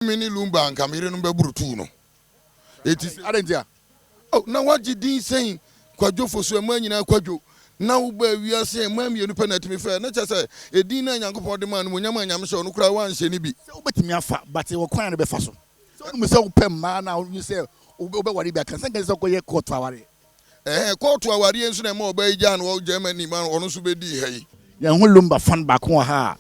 Me ne Lumba anka me yerenom bɛboro tuu no. Eti sɛ. Adɛn ntia? Oh, na woagye din sɛn Kwadwo Fosu, mmaa nyinaa Kwadwo, na wobaa wiase a mmaa mmienu pɛ na atumi fɛɛ, na kyerɛ sɛ edin no a Nyankopɔn de maa no, animuonyam a Nyame hyɛ ɔno koraa woanhyɛ no bi. Sɛ wobɛtumi afa, but wɔ kwan a wode bɛfa so. Sɛ wonim sɛ wopɛ mmaa na wodwene sɛ wobɛware bi a, ka sɛ nka ɛsɛ sɛ wokɔyɛ kɔɔto awareɛ. Ɛhɛɛ, kɔɔto awareɛ nso na ɛma ɔbaa yi gyaa no wɔ Germany ma ɔno nso bɛdii ha yi. Yɛn ho Lumba fan baako wɔ ha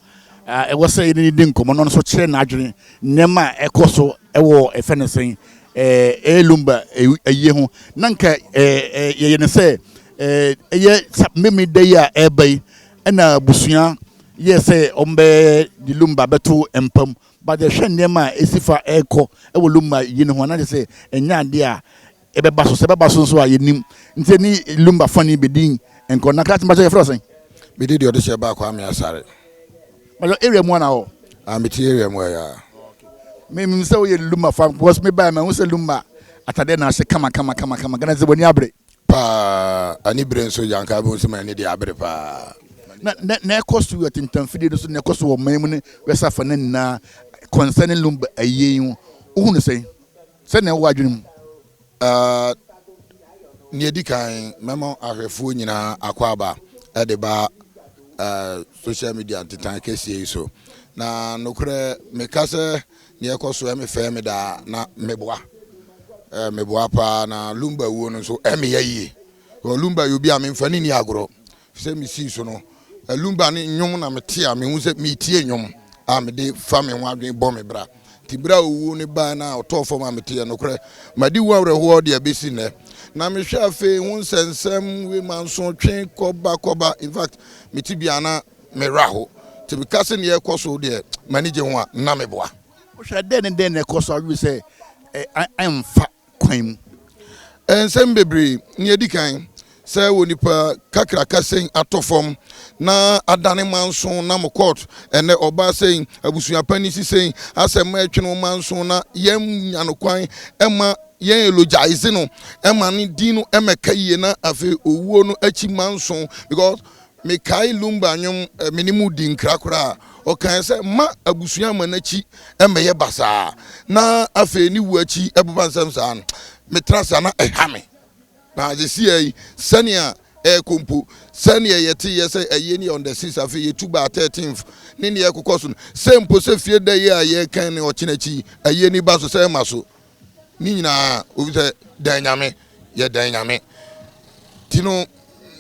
a ɛwɔ sɛ yɛne no di nkɔmmɔ na ɔno nso kyerɛ n'adwene nneɛma a ɛkɔ so wɔ ɛfɛ no sɛn ɛyɛ Lumba ayie ho. Na nka yɛyɛ no sɛ ɛyɛ Memeneda yi a ɛreba yi ɛna abusua yɛ sɛ wɔbɛde Lumba bɛto mpa mu. But yɛhwɛ nneɛma a ɛsi fa ɛrekɔ wɔ Lumba yie no ho a na kyerɛ sɛ ɛnyɛ adeɛ a Ɛbɛba so, sɛ ɛbɛba so nso a yɛnnim. Nti ɛne Lumba fani bɛdi nkɔ. Na krakye mpakyɛ yɛfrɛ wo sɛn? Me de deɛ ɔde hyɛ baa Kwame Asare. Mpakyɛ area mu ana wɔ? Ah me te area mu ɛya. Me nim sɛ woyɛ Lumba fan because me baɛ mahu sɛ Lumba atadeɛ na ahyɛ kama kama kama kama Ghana sɛ w'ani abere. Paa ani bere nso gya nka bɛhu sɛ m'ani deɛ abere paa. Na na na ɛkɔ so wɔ tentamfidie no so na ɛkɔ so wɔ ɔman mu ne wiase afa no nyinaa concerning Lumba ayie yi ho wohu no sɛn? Sɛnea ɛwɔ w'adwene mu. Nea edi kan, mɛma ahwɛfoɔ nyinaa akwaaba de ba social media ntetan kɛseɛ yi so. Na nokorɛ meka sɛ nea ɛkɔ so ɛme fɛɛ me daa na meboa. Meboa paa na Lumba wuo no nso ɛmeyɛ yie. Lumba yɛ obi a memfa ne ni agorɔ. Sɛ misii so no, Lumba ne nnwom na mete a mehu sɛ meretie nnwom a mede fa me ho adwene bɔ me bra. Nti bere a owuo no bae no a ɔtɔɔ fam a meteɛ, nokorɛ, madi ho awerɛhoɔ de abɛsi nnɛ. Na mehwɛ afei ho nsɛnsɛm wei mansotwe kɔba kɔba, in fact, mete bi a na me werɛ aho. Nti meka sɛ nea ɛrekɔ so deɛ m'ani gye ho a, na meboa. Wohwɛ a, dɛn ne dɛn na ɛkɔ so a wodwene sɛ ɛmfa kwan mu. Nsɛm bebree. Nea edi kan, sɛ onipa kakraka sɛn atɔ fam na adane manso nam court, ɛnɛ ɔbaa sɛn, abusua panin si sɛn, asɛ mma ɛtwe no manso na yɛn nya no kwan ɛma yɛn elogize no ɛma ne din no ɛmɛka yie na afei owuo no akyi manso because Mekae Lumba nnwom, me ne mu di nkra koraa. Ɔkae sɛ, Mma abusua mma n'akyi mmɛyɛ basaa, na afei ne wu akyi ɛbɛba nsɛm saa no. Metra ase a na ɛha me. Na seesei yi, sɛnea ɛrekɔ mpo, sɛnea yɛte yɛ sɛ ɛyɛ ni on the 6 afei yɛtu baa 13th ne nea ɛkokɔ so no, sɛ mpo sɛ fie da yi a yɛrekan ne ɔkyena akyi yi, ɛyɛ ni ba so sɛ ɛma so. Ne nyinaa obi sɛ dan nyame yɛ dan nyame ti no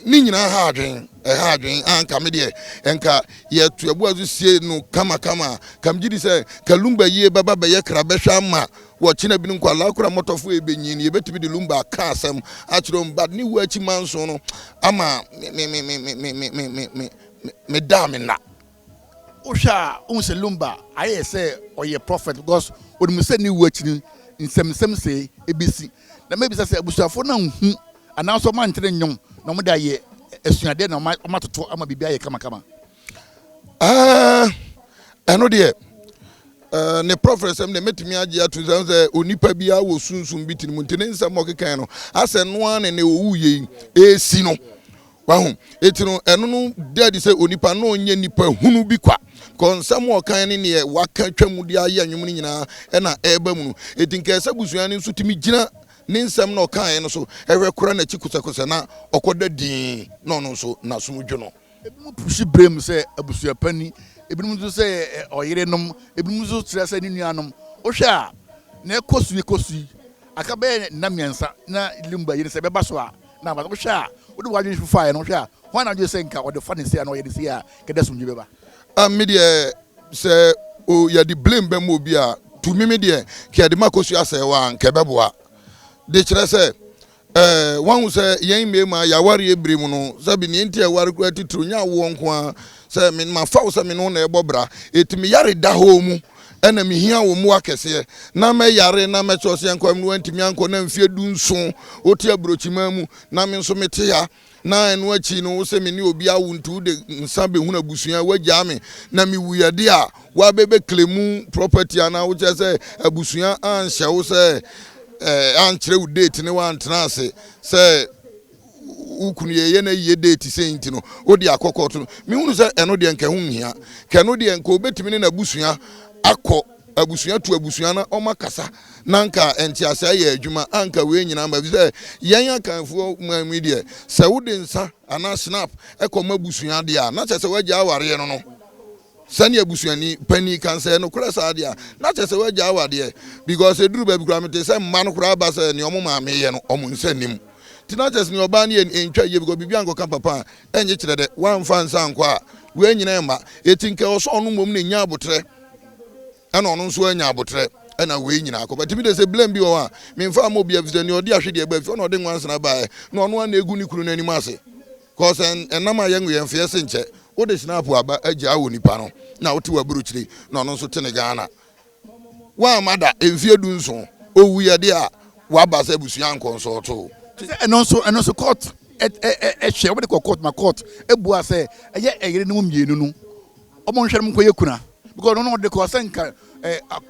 ne nyinaa ha adwen ɛha adwen a nka me deɛ nka yɛto ɛboa so sie no kamakama ka megye di sɛ ka lumba yie bɛba bɛyɛ kra bɛhwɛ ama wɔkyena binom nkwadaa kora mmɔtɔfo ɛbɛnyin no yɛbɛtumi de lumba aka asɛm akyerɛ wɔn but ne wu akyi manso no ama me me me me me me me me me me daa me nna. Wohwɛ a wohu sɛ Lumba ayɛ sɛ ɔyɛ prophet because onim sɛ ne wu akyi no nsɛmnsɛm sei ebesi. Na mebisa sɛ abusuafo no anhu anaasɛ wɔn ankyerɛ nnwom na wɔde ayɛ asuadeɛ na wɔn atoto ama biribi ayɛ kamakama? Ɛɛ ɛno deɛ ɛɛ ne prophet sɛm deɛ mɛtumi agye ato sɛ sɛ onipa biara wɔ sunsum bi tiri mu nti ne nsɛm ɔkekae no asɛ noa ne ne owu yei esi no. Wahu? Enti no, ɛno no da adi sɛ onipa no nyɛ nipa hunu bi kwa. Kɔ nsɛm a ɔkan ne neɛ waka twa mu de ayɛ nnwom no nyinaa ɛna ɛreba mu no. Enti nka ɛsɛ abusua no nso tumi gyina ne nsɛm na ɔkaeɛ no so hwɛ kora n'akyi kosɛkosɛ na ɔkɔda dinn na ɔno nso n'asom dwo no. Ebinom pushi blame sɛ abusua panin, ebinom nso sɛ ɔyerenom, ebinom nso kyerɛ sɛ ne nuanom. Wohwɛ a, nea ɛkɔ so yi kɔ so yi, aka bɛyɛ nna mmiɛnsa na Lumba yi no sɛ ɛbɛba so a, Na wohwɛ a, wode w'adwene faeɛ no, wohwɛ a, hwan na wodwene sɛ nka ɔde fa ne sei anaa ɔyɛ ne sei a, nka ɛde asomdwoeɛ bɛba? Ah, me deɛ sɛ o yɛde blame bɛma obi a, to me me deɛ, nka yɛde ma Akosua Asɛewa a, nka ɛbɛboa. De kyerɛ sɛ, eh, wahu sɛ yɛn mmarima yɛawareɛ bere mu no, sɛbi nea nti a ɛware koraa titiriw nyɛ awoɔ nko ara, sɛ me mafa wo sɛ me ne wo na ɛbɔ bra, eti me yare da hɔ mu, ɛna mehia wo mmoa kɛseɛ, na mɛyare na mɛkyerɛ sɛ yɛnkɔ na wantumi ankɔ na mfeɛ 17 wote aburokyiman mu na me nso mete ha na ɛno akyi no wo sɛ me ne obi awo nti wode nsa bɛhunu abusua woagyaa me na mewuiɛ de a woabɛbɛklemu property anaa wokyerɛ sɛ abusua anhyɛ wo sɛ eh, ankyerɛ wo date ne woantena ase sɛ wo kunu yɛyɛ no ayie date sɛ nti no wode akɔ kɔɔto no mehunu sɛ ɛno deɛ nka ho nhia ka ɛno deɛ nka obɛtumi ne n'abusua akɔ. Abusua to abusua na ɔma kasa na nka ntease ayɛ adwuma anka wei nyinaa ma sɛ yɛn Akanfoɔ man mu yi deɛ, sɛ wode nsa anaa snap ɛkɔma abusua deɛ a, na kyerɛ sɛ woagya awareɛ no. Sɛnea abusuani panin kan sɛ nokorɛ saa deɛ a, na kyerɛ sɛ woagya awadeɛ, because ɛduru baabi koraa mete sɛ mma no koraa ba sɛ nea ɔmo maame yɛ no ɔmo nsa nnim, nti na kyerɛ sɛ nea ɔbaa no yɛ no ɛntwa yie, because biribi ankɔka papa a ɛnye kyerɛ dɛ woamfa nsa ankɔ a wei nyina ɛmma. Ɛti nka ɛwɔ sɛ ɔno mmom na ɛnya abotrɛ, ɛna ɔno nso anya abotrɛ ɛna wei nyinaa akɔ. But mi de sɛ blame bi wɔ hɔ a, memfa ama obi afisɛ nea ɔde ahwedeɛ ba fie, ɔna ɔde nwansena baeɛ na ɔno ana egu ne kunu n'anim ase, cause ɛnam a yɛngo yɛn mfeɛ se nkyɛ wode snap aba agyaa wɔ nipa no na wote w'aburokyire na ɔno nso te ne Ghana, woamma da mfeɛ 17 owu yɛ de a waba sɛ abusua nkɔnsɔɔto. Sɛ ɛno nso court ɛhwɛ wɔde kɔ court ma court ebua sɛ ɛyɛ ɛyere no mu mmienu no ɔmo nhwɛ no nkɔyɛ kuna, because ɔno no ɔde kɔ sɛ nka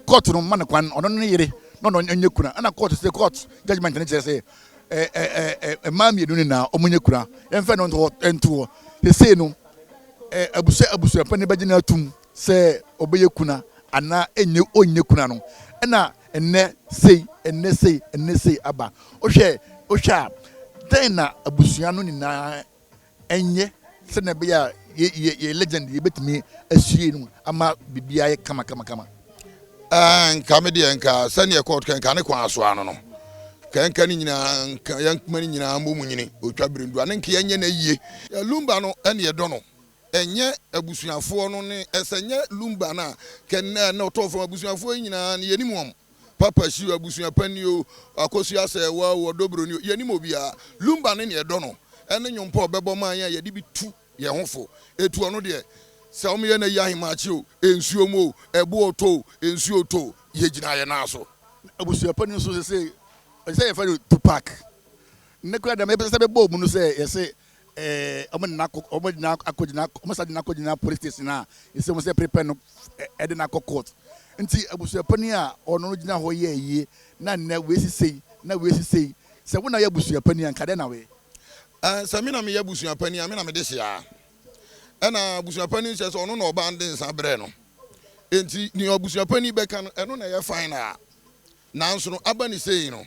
court no ma ne kwan ɔno ne yere na ɔno nyɛ kuna, ɛna court sɛ court judgement ne kyerɛ sɛ ɛ ɛ ɛ mmaa mmienu nyinaa ɔmo nyɛ kuna. Yɛmfɛ no nto nto hɔ sesei no ɛ abusua panyin bɛgye no atum sɛ ɔbɛyɛ kuna anaa ɛnyɛ ɔnyɛ kuna no, ɛna ɛnɛ sei, ɛnɛ sei, ɛnɛ sei aba. Wohwɛ a, dɛn na abusua no nyinaa ɛnyɛ sɛnea ɛbɛyɛ a yɛ legend yɛbɛtumi asie no ama biribiara yɛ kama kama kama? Nka me deɛ, nka sɛneɛ court ka nka ne kwan asoa no, kanka no nyinaa nka yɛnkoma no nyinaa mmɔ mu nyini ɔtwa berendua ne nka yɛnyɛ no yie. Lumba no ɛne yɛdɔ no, ɛnyɛ abusuafoɔ no ne ɛsɛ nyɛ Lumba no a kɛnɛ na ɔtɔɔ fam. Abusuafoɔ yi nyinaa no yɛnim wɔn papa si abusua pani o, Akosua sɛ wa o, ɔdɔbroni o, yɛnim obiara. Lumba ne neɛ ɛdɔ no ɛne nnwompa ɔbɛbɔ maa yɛn a yɛde bi tu yɛn ho fo. Etu ɔno deɛ sɛ wɔn yɛ no yi ahemakye o, nsuo mu o, ɛbo ɔtɔ o, nsuo tɔ o, yɛgyina yɛn nan so. Abusua panyin nso sɛ sɛ yɛfɛ no Tupac ne kura dɛm ɛbɛ sɛ bɛbɔ mu no sɛ yɛsɛ ɔmo nana akɔ, ɔmo gyina akɔgyina, ɔmo sa gyina akɔgyina police station a yɛsɛ ɔmo sɛ prepare no ɛde no akɔ court. Nti abusua panyin a ɔno gyina hɔ yɛ yie na nnɛ wei sisei na wei sisei sɛ wo na yɛ abusua panyin a, nka dɛn na wei? Sɛ me na meyɛ abusua panyin a, me na mede hyia, ɛna abusua panyin hyɛ sɛ ɔno na ɔbaa de nsa brɛ no, nti nea abusua panyin bɛka no, ɛno na ɛyɛ fine. Na nanso no aba ne sei no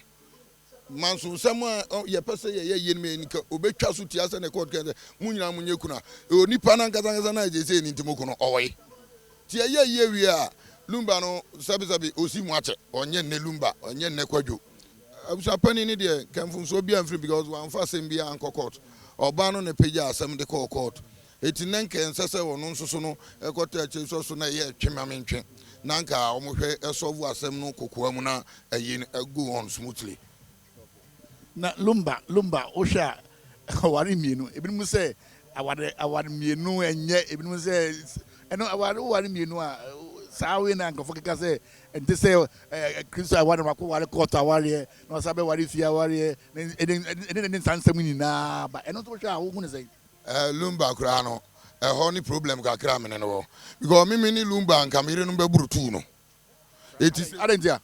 mansonsɛm a yɛpɛ sɛ yɛyɛ yie no mu nka obɛtwa so tia sɛ ne court kɛ sɛ mo nyinaa mo nyɛ kuna. Onipa no ankasa ankasa na ɛgye sɛ ni nti mo ko no ɔwɔ yi nti yɛyɛ yie wie a, Lumba no sɛbisɛbi osi mu akyɛ. Ɔnyɛ nnɛ Lumba, ɔnyɛ nnɛ Kwadwo. Abusua panyin no deɛ, kɛmfomsoɔ bi amfiri, because wamfa asɛm bi ankɔ court. Ɔbaa no na pagya asɛm de kɔɔ court, eti ne nka ɛnsɛ sɛ ɔno nso so no ɛkɔtɔ akyire sɔ so na ɛyɛ ɛtwe ma mentwe na nka wɔhwɛ ɛsɔvo asɛm no kokoa mu na ɛyi no go on smoothly. Na Lumba, wohwɛ a, aware mmienu, ebinom sɛ aware mmienu ɛnyɛ, ebinom sɛ ɛno aware woware mmienu a saa wei na nkurɔfoɔ keka sɛ nte sɛ Kristo aware baako, ware court awareɛ na ɔsan bɛware fie awareɛ ɛne ne nsa nsɛm nyinaa ba. Ɛno nso wohwɛ a, wohu ne sɛn? Lumba koraa no, ɛhɔ ne problem kakra mene no wɔ, because mimi ne Lumba nka me yerenom bɛboro tuu no eti. Adɛn nti a?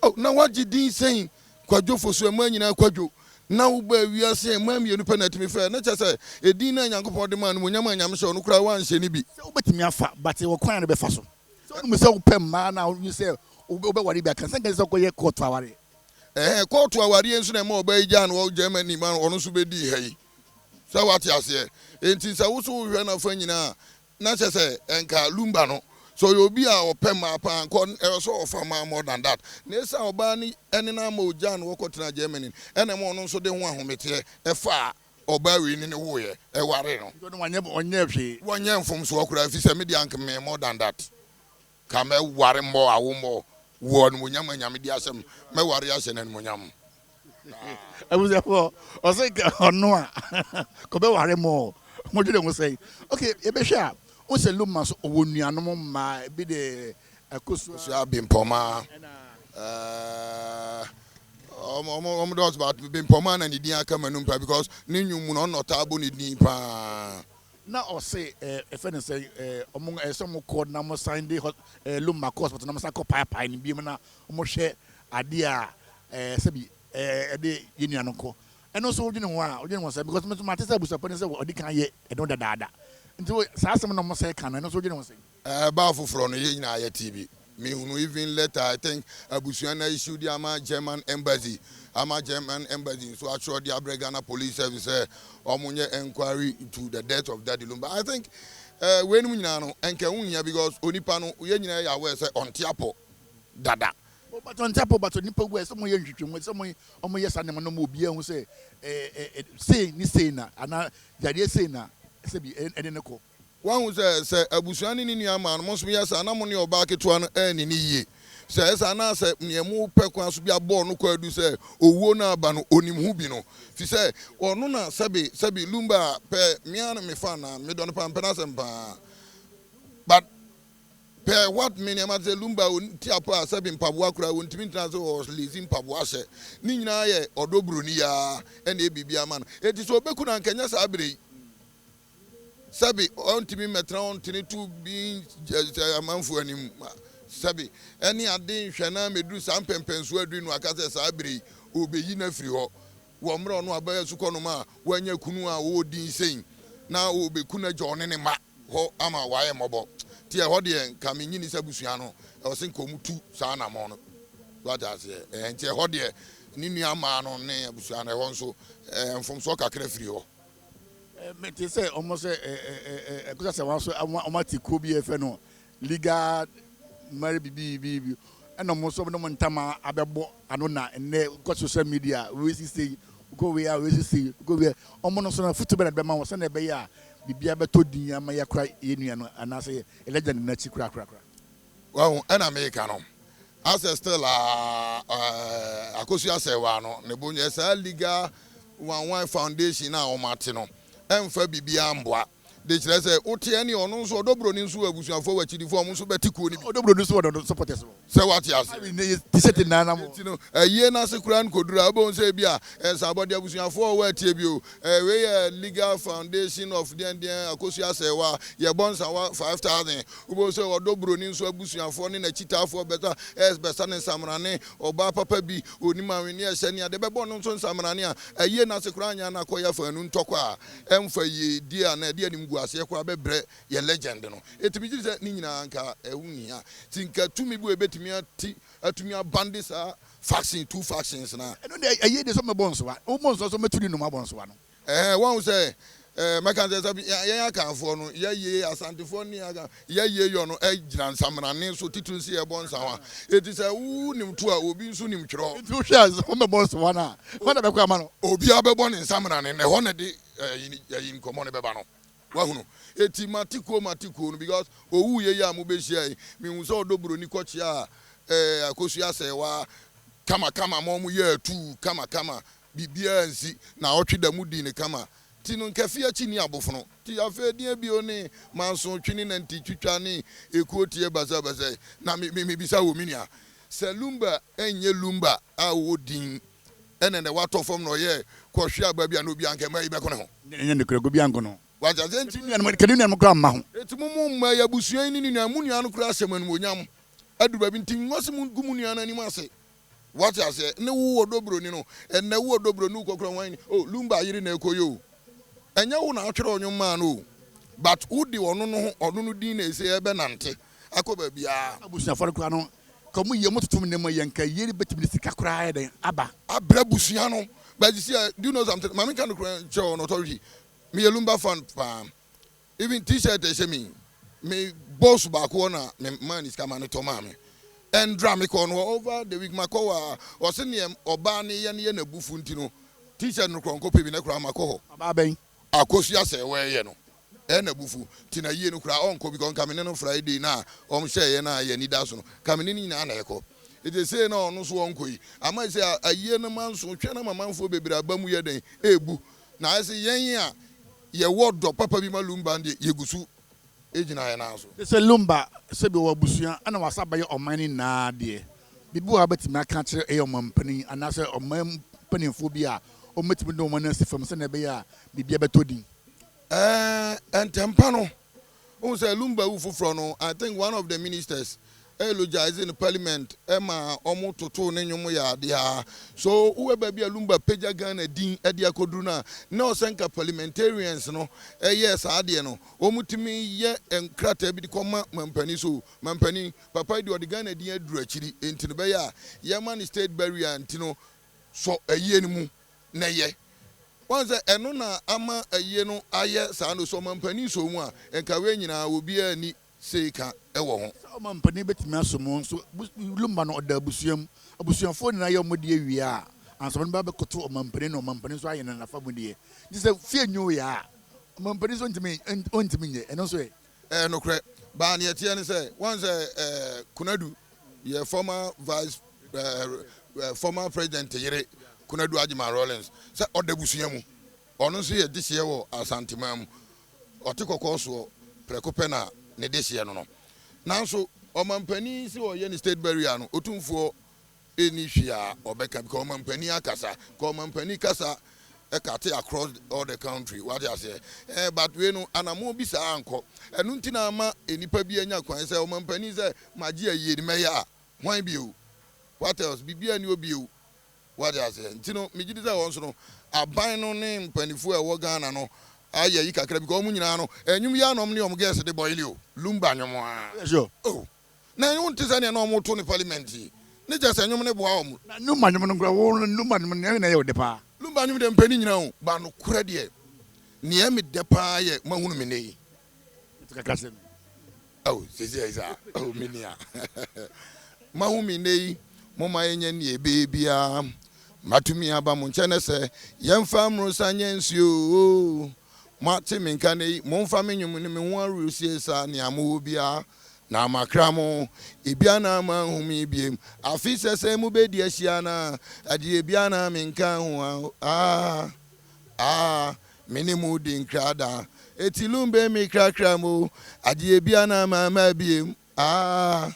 Oh, na wagye din sɛn Kwadwo Fosu, ɛma nyinaa Kwadwo na woba wiase ɛma mmienu pɛ na atumi fɛ ne kyɛ sɛ ɛdin no a Nyankopɔn de maa no monyam a Nyame hyɛ ɔno koraa woanhyɛ ne bi. Sɛ wobɛtumi afa, but wɔ kwan a no bɛfa so sɛ wonim sɛ wopɛ mmaa na wonim sɛ wobɛware bi aka sɛ nka sɛ wokɔyɛ court awareɛ. Ɛhɛn, kɔɔto awareɛ nso na ɛma ɔbaa yi gyaa no wɔ Germany ma ɔno nso bɛdii ha yi sɛ wate aseɛ. Enti sɛ wo so wohwɛ nafa nyinaa na kyɛ sɛ ɛnka Lumba no sɛ ɔyɛ obi a ɔpɛ mmaa paa nkɔ ɛwɔ sɛ ɔfa mmaa more than that, na ɛsiane ɔbaa ne ɛne no ama ogyaa no wɔkɔtena Germany, ɛna ɛma ɔno nso de ho ahometeɛ ɛfaa ɔbaa wei ne ne woeɛ ɛware no. Nti ɔno wanyɛ ɔnyɛ hwee. Wɔnyɛ mfomsoɔ koraa fi sɛ mede anka me more than that ka mɛware mmɔ awo mmɔ wɔ animonyam a Nyame de asɛm mɛware ahyɛ no animonyam. Abusuafoɔ, ɔsɛ nka ɔno a kɔbɛware mɔ modwene ho sɛn? Ok, yɛbɛhwɛ a, wo sɛ Lumba so ɔwɔ nuanom mmaa ebi de Akosua Sua Bempɔma ɔmo dɔɔso, but Bempɔma na ne din aka m'anum pa because ne nnwom mu no ɔno na ɔtaa bɔ ne din paa. Na ɔse ɛfɛ ne sɛ ɔmo ɛsɛ ɔmo kɔ na ɔmo san de Lumba kɔ hospital na ɔmo san kɔ paepae ne biom na ɔmo hwɛ adeɛ a sɛbi ɛde yɛ nua no kɔ. Ɛno nso wodwene ho a, wodwene ho sɛ because me nso mate sɛ abusuapɔ ne sɛ ɔde kan yɛ ɛno dadaada, nti saa asɛm na ɔmo sɛ ka no, ɛno nso wodwene ho sɛ? Ɛbaa foforɔ no yɛn nyinaa yɛ TV. Mehunu even letter, I think abusua no issue de ama German Embassy, ama German Embassy nso atwerɛ de abrɛ Ghana Police Service sɛ wɔn nyɛ enquiry into the death of Daddy Lumba. I think weinom nyinaa no nka ɛho nhia because onipa no yɛn nyinaa yɛ aware sɛ ɔnte apɔ dada. Oh, but ɔnte apɔ, but onipa wu a, ɛsɛ sɛ wɔyɛ nhwehwɛmu, ɛsɛ sɛ wɔyɛ saa nneɛma no ma obiara hu sɛ sei ne sei na anaa yadeɛ sei na sɛbi ɛde no kɔ. Wahu sɛ, sɛ abusua ne ne nuammaa no, mo nso moyɛ saa na mo ne ɔbaa ketewa no anni no yie. Sɛ ɛyɛ saa na sɛ nea mopɛ kwan so bi abɔɔ no kwaadu sɛ owuo no aba no, ɔnim ho bi no. Firi sɛ ɔno na sɛbe, sɛbe Lumba pɛ, me ara na me fan na medɔ no paa, mepɛ n'asɛm paa. But pɛ what me nneɛma te sɛ Lumba ɔnti apɔ a sɛbe mpaboa koraa ɔntumi ntena ase ɔlezi mpaboa hyɛ. Ne nyinaa yɛ ɔdɔ buroni yi ara ɛna ɛyɛ biribiara ma no. Enti sɛ ɔbɛku no a anka ɛnyɛ saa berɛ yi. Sɛbe ɔntumi mmɛtena hɔ ntene to bi sɛ amanfoɔ anim, sɛbe ɛne ade nhwɛ na mmɛduru saa mpɛnpɛnsoɔ aduru no aka sɛ saa berɛ yi ɔrebɛyi no afiri hɔ wɔ mmerɛ ɔno abɛyɛ sukɔnom a wanya kunu a ɔwɔ din sei na ɔrebɛku no agya ɔne ne mma hɔ ama wayɛ mmɔbɔ. Nti ɛhɔ deɛ nka mennye nni sɛ abusua no ɛwɔ sɛ nka wɔtu saa anammɔn no. So wate aseɛ? Ɛɛ nti ɛhɔ deɛ ne nua mmaa no ne abusua no ɛhɔ nso ɛɛ mfomsoɔ kakra firi hɔ. Mete sɛ wɔn sɛ ɛkusa sɛ wɔn nso wɔn ate kuo bi a yɛfrɛ no legal mary bibi bibi ɛna wɔn nso wɔn ntama abɛbɔ ano na nnɛ kɔ social media wei sisi kɔ wei a wei sisi kɔ wei wɔn no nso na futu bɛ na bɛma wɔn sɛnea ɛbɛyɛ a biribi abɛtɔ din ama yɛakora yɛn nua no anaasɛ yɛ legend n'akyi korakora. Wahu ɛna meka no asɛ still aa ɛɛ Akosua Sɛwaa no ne bo nyɛ saa legal one one foundation a wɔn ate no ɛnfa biribiara mboa de kyerɛ sɛ wote ɛne ɔno nso ɔdɔ broni nso wɔ abusuafoɔ wɔ akyidifoɔ wɔn nso bɛte kuo no bi. Ɔdɔ broni nso wɔ dɔdɔ supporters wɔ. Sɛ wate ase. Awi ne yɛ t-shirt nyinaa nam hɔ. Eti no ayie no ase koraa no kɔduru a wobɛhu sɛ ebi a ɛnsa abɔde abusuafoɔ a wɔwɔ atie bio Eh wei yɛ legal foundation of deɛn deɛn Akosua Asɛewa yɛbɔ nsawa 5000 wobɛhu sɛ ɔdɔ buroni nso abusuafoɔ ne n'akyitaafoɔ bɛsa ɛs bɛsa ne nsamrane ɔbaa papa bi ɔnim ahweneɛ hyɛ ne adeɛ bɛbɔ no nso nsamrane a ayie no ase koraa nyɛ na akɔyɛ afaanu ntɔkwa a ɛmfa yie die anaa ɛde animguaseɛ koraa bɛbrɛ yɛ legend no ɛti megye di sɛ ne nyinaa nka ɛho nhia nti nka tumi bi wɔ ɛbɛtumi ati atumi abande saa faction two factions na. Ɛno deɛ ɛyɛ deɛ sɛ ɔmɛbɔ nsoa wobɔ nsoa sɛ ɔmɛtu ne nnum abɔ nsoa no. Ɛhɛn wahu sɛ ɛɛ mɛka sɛ sɛ yɛn Akanfoɔ no yɛyie Asantefoɔ ne Akan yɛyie yɔ no gyina nsamrane so titiri nso yɛbɔ nsawa eti sɛ wo nim to a obi nso nim twerɛ. Nti wohwɛ a sɛ wɔbɛbɔ nsoa no a hwan na bɛkɔ ama no. Obiara bɛbɔ ne nsamrane na ɛhɔ na ɛde ɛyi ɛyi nkɔmɔ no bɛba no. Wahunu? Eti mate kuo mate kuo no because owu yɛ yi a mobɛhyia yi mehu sɛ ɔdɔ buroni kɔkyea ɛɛ Akosua Asɛɛwa kama kama ma wɔn yɛɛ atuu kama kama biribiara nsi na ɔtwe da mu dii no kama ti no nka fie akyi ni abofono ti afei deɛ bio ne manso twe ne nanti twitwa ne ekuo tie basa basa yi na me me mebisa wɔ me nua sɛ Lumba ɛnyɛ Lumba a ɔwɔ din ɛna na watɔ fam na ɔyɛ kɔhwe aba bi a na obi anka mmaa yi bɛko ne ho. Ɛnyɛ nokorɛ, obi anko no. Wate aseɛ? Nti. Ka ne nuanom koraa mma ho. Enti mo mo mma yi abusua yi ne ne nua, mo nua no koraa hyɛ mo animuonyam aduru baabi nti nwa se mo gu mo nua no anim ase. Wate aseɛ? Ne wo ɔdɔ broni no, ɛnnɛ wo ɔdɔ broni wokɔ kora hwan ni? Oh, Lumba yere na ɛkɔ yi o. Ɛnyɛ wo na atwerɛ ɔnwom maa no o, but wode ɔno no ho, ɔno no din na ɛsei ɛbɛnante akɔ baabiara. Abusuafoɔ no koraa no, Ka ɔmo yie, ɔmo toto nneɛma yie anka yie no bɛtumi de sika koraa ayɛ dɛn aba. Abrɛ abusua no but you see eh, do you know something ma me nka nokorɛ nkyerɛ wo Authority me yɛ Lumba fan paa even t-shirt ɛhyɛ me yi me boss baako hɔ na me maa ne sika ma ne tɔ maa me ɛndra me kɔɔ no hɔ over the week makɔ hɔ a ɔse neɛ ɔbaa ne yɛ no yɛ n'abufu nti no t-shirt no korɔ nkɔ pɛ bi na koraa makɔ hɔ. Ɔbaa bɛn? Akosua sɛ wɔɛyɛ no ɛyɛ n'abufu nti na yie no koraa ɔnkɔ because nka me ne no Friday no a wɔn hyɛɛ yɛn a yɛn ani da so no nka me ne no nyinaa na ɛkɔ nti sei na ɔno nso ɔnkɔ yi ama sɛ ayie no manso twɛn ama manfoɔ bebree aba mu yɛ dɛn ɛɛbu na ayɛ sɛ yɛn a yɛwɔ dɔ papa bi ma Lumba deɛ yɛgu so gyina yɛn nan so. Te sɛ Lumba, sɛbi ɔwɔ abusua ɛna wasa abɛyɛ ɔman no nyinaa deɛ, biribi wɔ hɔ a wobɛtumi aka akyerɛ ɛyɛ ɔmanpanin anaasɛ ɔman mpanimfoɔ bi a wɔbɛtumi de wɔn ani asi fam sɛdeɛ ɛbɛyɛ a biribiara bɛtɔ din? Ɛɛ ntɛmpa no, wohu sɛ Lumba wu foforɔ no, I think one of the ministers, Eulogise no parliament ma ɔmo totoo ne nnwom yɛ adeɛ aa. So wowɛ baabi a Lumba pagya Ghana din de akɔduru no a, na ɔsɛ nka parliamentarians no yɛɛ saa adeɛ no. Wɔn tumi yɛ nkrataa bi de kɔma mampanin so mampanin papa yi deɛ ɔde Ghana din aduru akyiri nti no bɛyɛ a yɛma no state burial nti no sɔ ayie no mu na yɛ. Wahu sɛ ɛno na ama ayie no ayɛ saa no sɛ ɔmampanin sɔ mu a nka wei nyinaa obiara nni sei ka wɔ ho. Sɛ ɔmampanin bɛtumi aso mu nso, Lumba no ɔda abusua mu. Abusuafoɔ nyinaa yɛ wɔn deɛ wie a, ansa wɔn ba bɛkoto ɔmampanin na ɔmampanin nso ayɛ no n'afa mu deɛ. Nti sɛ fie nyo yɛ a, ɔmampanin nso ntumi ɔntumi nyɛ. Ɛno nso ɛ? Ɛyɛ nokorɛ. But neɛ ɛteɛ ne sɛ, woahu sɛ ɛɛ Konadu, yɛ former vice ɛɛ former president yere Konadu Agyeman Rawlings, sɛ ɔda abusua mu. Ɔno nso yɛ dehyeɛ wɔ Asanteman mu. Ɔte kɔkɔɔ soɔ prɛko pɛ na ne dehyeɛ no no. Nanso ɔmampanin se ɔyɛ ne state burial no, Otumfoɔ nni hwee a ɔbɛka because ɔmampanin akasa. Because ɔmampanin kasa cut across all the country, wate aseɛ. Eh, but wei no, anammɔn bi saa ankɔ. Ɛno nti na ama nnipa bi anya kwan sɛ ɔmampanin sɛ magye ayie no mɛyɛ a, hwan bio? What else? Biribiara nni hɔ bio. Wate aseɛ? Nti no, megye di sɛ wɔn nso no, aban no ne mpaninfoɔ a ɛwɔ Ghana no ayɛ ayi kakra because wɔn nyinaa no, nnwom yi ara na wɔn ne wɔn girls de boile o, Lumba nnwom ara. Woyɛ sure? Oh, na wonte sɛ nea na wɔreto no parliament yi? Ne kyerɛ sɛ nnwom no boa wɔn. Na Lumba nnwom no koraa, wo Lumba nnwom no, nea na ɛyɛ wo dɛ paa? Lumba nnwom deɛ mepɛ ne nyinaa o, but nokorɛ deɛ, nea ɛyɛ me dɛ paa yɛ Moahunu Me Nnɛ Yi. To kakra kyerɛ me. Oh, sisi ayi saa. Oh, me nua. Mahu me nnɛ yi, momma yɛnyɛ nea ɛbɛyɛ biara. Matumi aba mo nkyɛn nɛ sɛ yɛmfa mmorosa nyɛ nsuo. Moate me nka nnɛ yi, momfa me nnwom ne me ho ahurisie saa nea mowɔ biara na makra mo. Ebia na moanhu me biem. Afe sɛsɛɛ mobɛdi ahyia na adeɛ biara na menka ho a. Ah, ah. Me ne mo di nkra daa. Eti lumbe mi krakra mo adeɛ bia na ma ma biem ah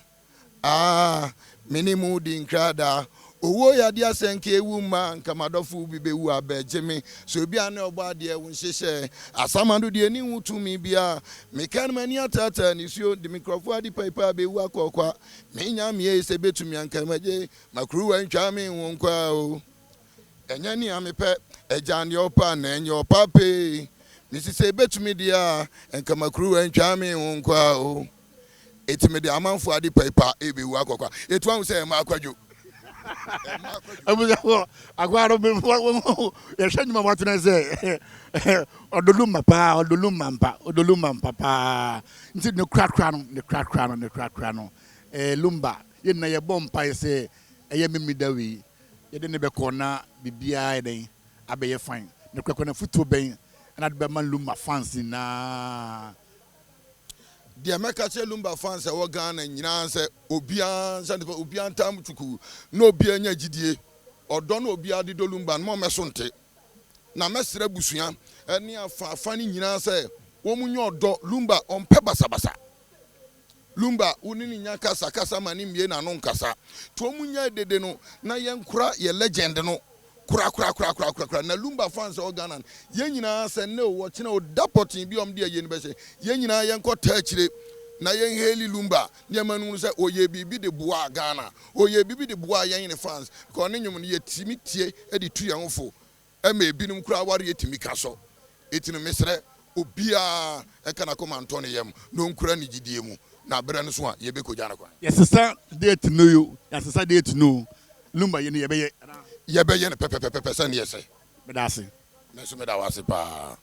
ah Me ne mo di nkra daa. Owuo yɛ adeɛ asɛ nka ewu mma nka m'adɔfo bi bɛwu abɛgye me so ebia ne ɔbɔ adeɛ wo nhyehyɛ asamando deɛ ni ho tumi bia meka no m'ani ataataa nisuo de me nkurɔfoɔ ade paipa bɛwu akɔ kwa me nyame ei sɛ bɛtumi anka magye makuruwa ntwa me ho nkwa o. Ɛnyɛ nea mepɛ, Agya, nea ɔpɛ a na ɛnyɛ ɔpa pee. Mese sɛ ebetumi deɛ a, nka m'akuruwa ntwaa me ho nkwa o. Eti mede amanfoɔ ade paipa rebewu akɔ kwa. Etu ahu sɛ ɛmma akwadwo. Ɛmma akwadwo. Abusuafoɔ, akwaa no yɛhwɛ nnwuma wato no sɛ ɔdolumma paa, ɔdolumma mpa, ɔdolumma mpa paa. Nti ne korakora no, ne korakora no, ne korakora no, eh, Lumba, yɛn nyinaa yɛbɔ mpaeɛ sɛ ɛyɛ Memeda wei. Yɛde no bɛkɔ na biribiara ayɛ dɛn abɛyɛ fine. Nokorɛkorɛ no afotuo bɛn na wode bɛma Lumba fans nyinaa? Deɛ mɛka kyerɛ Lumba fans a ɛwɔ Ghana nyinaa sɛ obiara nsa nifa obiara ntaa mu tukuu na obiara nya gyidie ɔdɔ na obiara de dɔ Lumba no ma ɔmmɛso nte na mɛsrɛ abusua ne afa afa no nyinaa sɛ wɔn nyɛ ɔdɔ Lumba ɔmpɛ basabasa. Lumba, wo ne no nya kasa kasa ma no mmie n'ano nkasa. To ɔmo nyae dede no na yɛnkora yɛ legend no korakorakorakorakora. Na Lumba fans a ɛwɔ Ghana no, yɛn nyinaa sɛ nnɛ o, ɔkyena o, da pɔtee bi a ɔmo de ayie no bɛhyɛ, yɛn nyinaa yɛnkɔ taa akyire na yɛn haili Lumba na yɛma no hunu sɛ ɔyɛɛ biribi de boaa Ghana, ɔyɛɛ biribi de boaa yɛn ne fans because ne nnwom no yɛtumi tie de tu yɛn ho fo. Ɛma ebinom koraa awareɛ tumi ka sɔ. Enti no mesrɛ obiara nka n'akoma ntɔ ne yam na ɔnkura ne gyidie mu, na berɛ no so a yɛbɛkɔgya no kwan. Yɛsesa date no yo, yɛasesa date no o, Lumba yɛ no yɛbɛyɛ anaa? Yɛbɛyɛ no pɛpɛpɛpɛ sɛdeɛ ɛsɛ. Meda ase. Me nso meda wo ase paa.